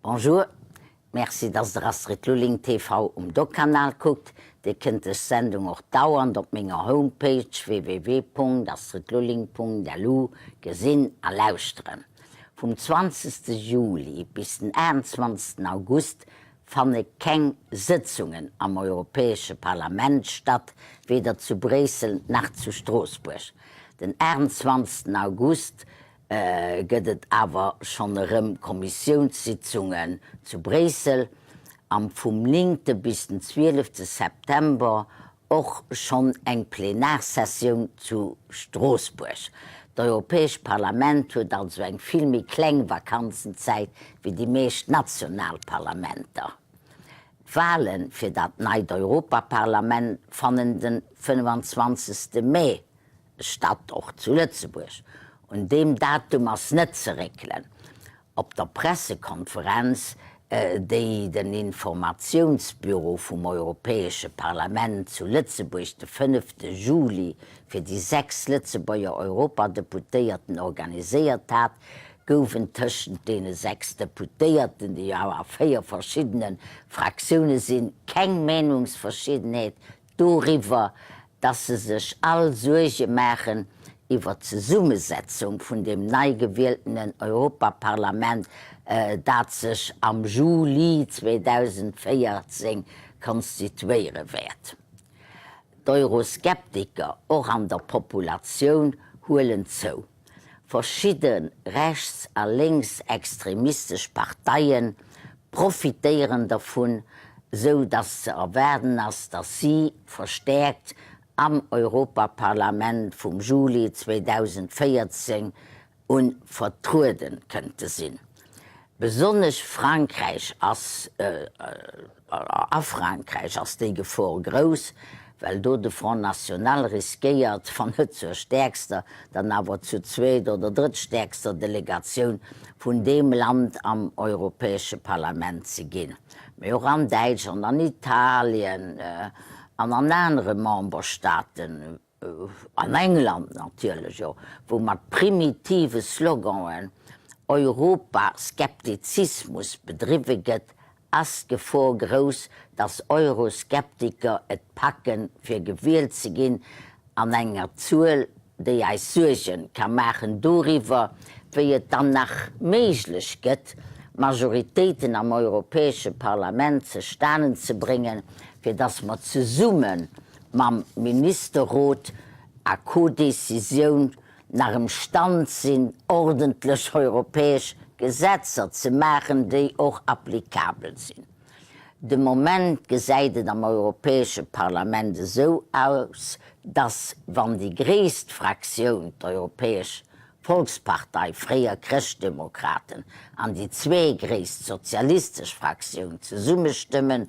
Bonjour, merci dass der Astrid Lulling TV um Doc-Kanal kuckt. Dir kënnt dës Sendung och dauernd op menger Homepage www.astridlulling.lu gesinn a lauschteren. Vum 20 Juli bis den 28 August fanne keng Sëtzungen am Europäesche Parlament statt, weder zu Bréissel nach zu Stroossbuerg. Den 28 August gëtt et awer schonn erëm Kommissiounssitzungen zu Bréissel an vum 9 bis den 12 September och schonn eng Plenarsessioun zu Stroossbuerg. D'Europäescht Parlament huet also eng vill méi kleng Vakanzenzäit wéi déi meescht national Parlamenter. D'Wale fir dat neit Europaparlament fannen den 25. Mee statt, och zu Lëtzebuerg. Un deem Datum ass net ze réckelen. Op der Pressekonferenz, déi den Informatiounsbüro vum Europäesche Parlament zu Lëtzebuerg de fënnefte Juli fir déi 6 Lëtzebuerger Europadeputéierten organiséiert hat, gouf en tëschent deene 6 Deputéierten, déi jo awer a 4 verschiddene Fraktioune sinn, keng Meenungsverschiddenheet doriwwer, dass se sech all Suerge maachen iwwer d'Zesummesetzung vun deem nei gewieltenen Europaparlament, dat sech am Juli 2014 konstituéiere wäert. D'Euroskeptiker, och an der Populatioun, huelen zou. Verschidde rechts a lénksextremistesch Parteie profitéieren dervun, sou datt ze erwaarden ass, datt si verstäerkt am Europaparlament vum Juli 2014 u vertruede kënnte sinn. Besonnesch Frankräich ass A Frankräich ass déi Gefor grouss, well do de Front National riskéiert, wann net zur stäerkster, dann awer zur zweet oder drëttstäerkster Delegatioun vun deem Land am Europäesche Parlament ze ginn. Mee och an Däitschland, an Italien an an anere Memberstaaten, An England natierlech och, wou mat primitive Sloganen Europaskeptizismus bedriwwe gëtt, ass d'Gefor grouss, datt Euroskeptiker et packen, fir gewielt ze ginn, an enger Zuel, déi eis Suerge ka maachen doriwwer, wéi et dann nach méiglech gëtt, Majoritéiten am Europäesche Parlament zestanen ze bréngen, fir datt mer zesummen mam Ministerrot a Codécisioun nach emstand sinn, ordentlech europäesch Gesetzer ze maachen, déi och applicabel sinn. De Moment gesäit et am Europäesche Parlament esou aus, dass, wann déi gréisst Fraktioun, d'Europäesch Volkspartei, fréier Chrëschtdemokraten, an déi zweegréisst sozialistesch Fraktioun zesummestëmmen,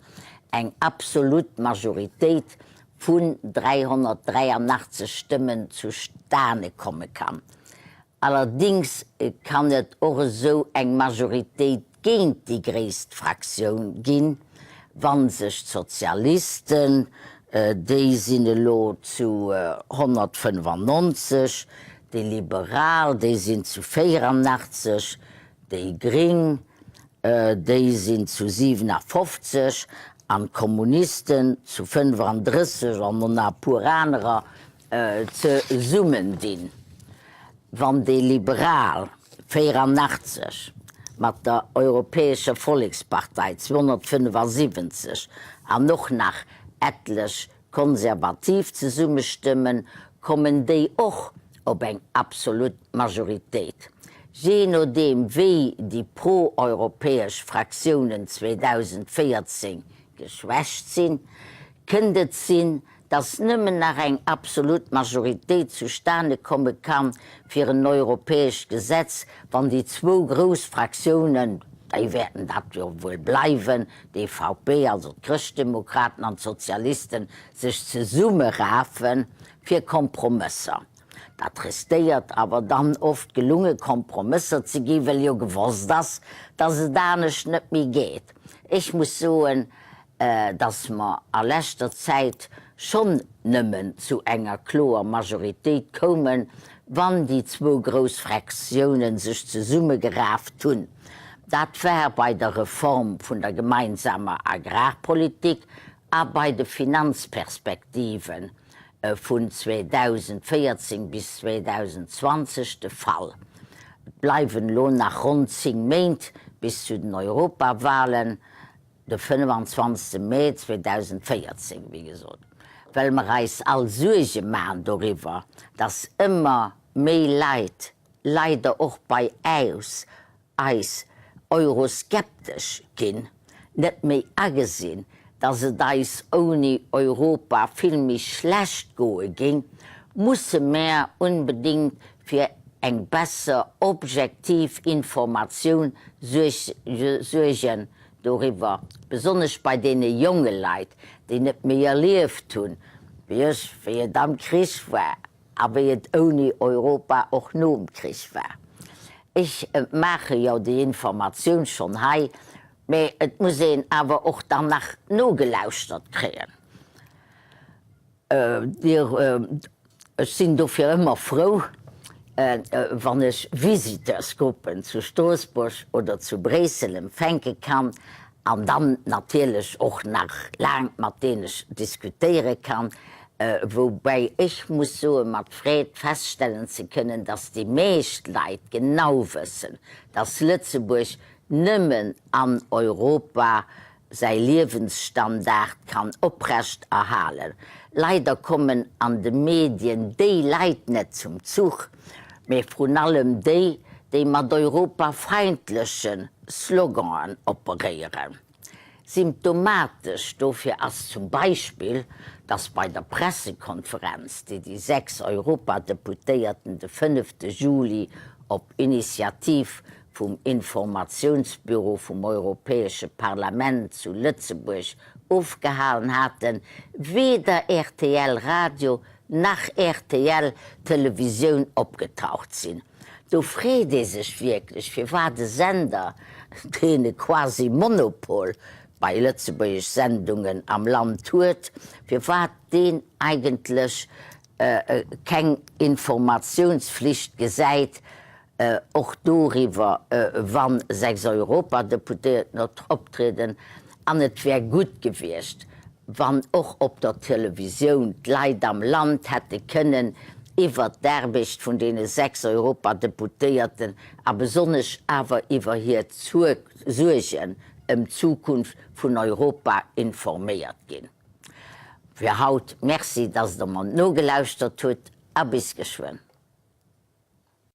eng absolut Majoritéit vun 383 Stëmmen zustane komme kann. Allerdéngs kann et och esou eng Majoritéit géint déi gréisst Fraktioun ginn, wa sech d'Sozialisten, déi sinn elo zu 195, déi Liberal, déi sinn zu 84, déi Gring, déi sinn zu 57, an d'Kommunisten zu 35 an och nach e puer anerer, zesummendinn. Wann déi Liberal 84 mat der Europäescher Vollekspartei 275 an och nach etlech Konservativ zesummestëmmen, kommen déi och op eng absolut Majoritéit. Jee nodeem wéi déi pro-europäesch Fraktiounen 2014 geschwächt sinn, kënnt et sinn, dass nëmmen nach eng absolut Majoritéit zustane komme kann fir en europäescht Gesetz, wann déi zwou grouss Fraktiounen, déi wäerten dat jo wuel bleiwen, d'EVP, also d'Chrëschtdemokraten an d'Sozialisten, sech zesummerafe fir Kompromësser. Dat riskéiert awer dann oft gelunge Kompromësser ze ginn, well jo gewosst ass, dass et anescht net méi geet. Ech muss soen, dass mer a leschter Zäit schonn nëmmen zu enger kloer Majoritéit koumen, wann déi zwou grouss Fraktiounen sech zesummegeraaft hunn. Dat war bei der Reform vun der gemeinsamer Agrarpolitik a bei de Finanzperspektive vun 2014 bis 2020 de Fall. Et bleiwen elo nach ronn 10 Méint bis zu den Europawahlen, de 25 Mee 2014, wéi gesot, well mer eis all Suerge maachen doriwwer, dass ëmmer méi Leit, leider och bei äus, eis, euroskeptesch ginn, net méi agesinn, dass et eis ouni Europa vill méi schlecht goe géing, musse mär unbedingt fir eng besser objektiv Informatioun suergen doriwwer, besonnesch bei deene jonge Leit, déi net méi erlieft hunn, wéi ech, wéi et am Krich war a wéi et ouni Europa och nom Krich war. Ech maache jo déi Informatioun schonn hei, mä et muss een awer och dann nach nogelauschtert kréien. Dir, ech sinn dofir ëmmer frou, wann ech Visiteursgruppen zu Stroossbuerg oder zu Bréissel empfänke kann an dann natierlech och nach laang mat deene diskutéiere kann, woubäi ech muss soen, mat Freed feststellen ze kënnen, dass déi meescht Leit genau wëssen, dass Lëtzebuerg nëmmen an Europa säi Liewensstandard kann oprecht erhalen. Leider kommen an de Medien déi Leit net zum Zuch, mee vrun allem déi, déi mat europafeindleche Sloganen operéieren. Symptomatesch dofir ass zum Beispill, datt bei der Pressekonferenz, déi déi 6 Europadeputéierten de fënnefte Juli op Initiativ vum Informatiounsbüro vum Europäesche Parlament zu Lëtzebuerg ofgehalen haten, weder rtl Radio nach rtl Televisioun opgetaucht sinn. Do freet ee sech wierklech, firwat e Sender, deen e quasi Monopol bei lëtzebuergesch Sendungen am Land huet, firwat deen eigentlech keng Informatiounsflicht gesäit, och doriwwer, wa 6 Europadeputéierten optrieden, an et wär gutt gewiescht, wann och op der Televisioun d'Leit am Land hätte kënnen iwwert d'Aarbecht vun deene 6 Europadeputéierten a besonnesch awer iwwer hir Suergen ëm d'Zukunft vun Europa informéiert ginn. Fir haut Merci, dass Der mer nogelauschtert hutt a bis geschwënn.